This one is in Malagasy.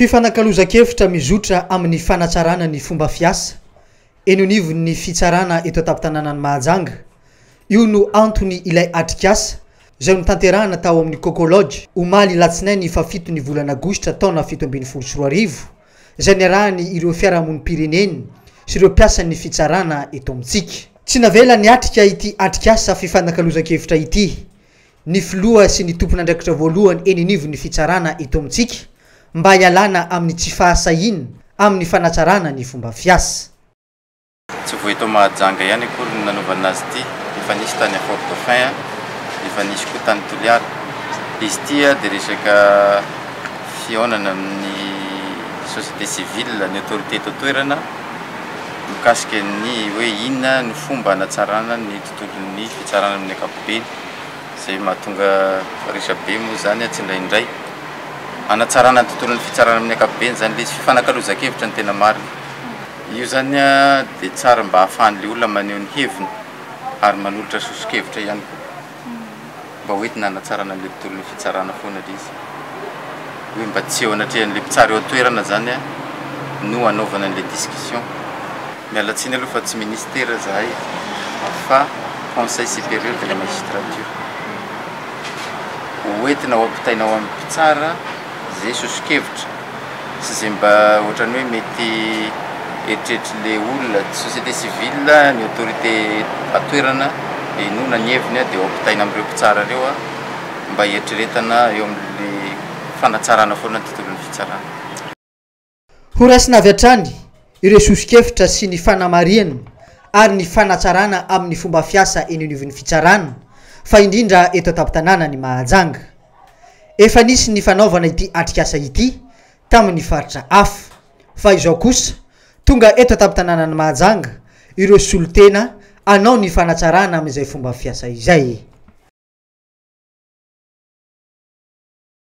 Fifanakalozan-kevitra mizotra amin'ny fanatsarana ny fomba fiasa eny anivon'ny fitsarana eto an-tampon-tanànan'i Mahajanga. Io no antony ilay atrikasa izay notanterahana tao amin'ny Coco Lodge omaly alatsinainy fahafito ny volana aogositra taona 2017 izay niarahany ireo fiarahamonim-pirenena sy ireo mpiasan'ny fitsarana eto amintsika. Tsy navela niatrika ity atrikasa fifanakalozan-kevitra ity ny filoha sy ny tompon'andraikitra voalohany eny anivon'ny fitsarana eto amintsika mba hialana amin'ny tsy fahasahiana amin'ny fanatsarana ny fomba fiasa. Tsy vao eto Mahajanga ihany akory no nanaovana azy ity, efa nisy tany Fort Dauphin, efa nisy koa tany Toliara. Izy ity dia resaka fihaonana amin'ny société civile, ny autorité eto an-toerana mikasika ny hoe inona no fomba hanatsarana ny tontolon'ny fitsarana amin'ny ankapobeny. Izay mahatonga resabe moa izany tsindraindray. Hanatsarana ny tontolon'ny fitsarana amin'ny ankapobeny izany ilay izy, fifanakalozan-kevitra no tena marina. Io izany dia tsara mba ahafahan'ilay olona maneho ny heviny ary manolotra soso-kevitra ihany koa mba hoentina hanatsarana an'ilay tontolon'ny fitsarana foana ilay izy. Hoe mba tsy eo anatrehan'ilay mpitsara eo an-toerana izany no hanaovana an'ilay discussion. Miala tsiny aloha fa tsy ministera izahay fa Conseil supérieur de la magistrature. Hoentina ho ampitaina ho amin'ny mpitsara izay soso-kevitra sy izay mba ohatran'ny hoe mety eritreritr'ilay olona, société civile, ny autorité an-toerana henoina ny heviny dia ho ampitaina amin'ireo mpitsara ireo mba hieritreretana eo amin'ilay fanatsarana foana ny tontolon'ny fitsarana. Horaisina avy hatrany ireo soso-kevitra sy ny fanamarihana ary ny fanatsarana amin'ny fomba fiasa eny anivon'ny fitsarana, fa indrindra eto an-tampon-tanànan'i Mahajanga. Efa nisy ny fanaovana ity atrikasa ity tamin'ny faritra hafa, fa izao kosa tonga eto an-tampon-tanànan'i Mahajanga ireo solontena hanao ny fanatsarana amin'izay fomba fiasa izay.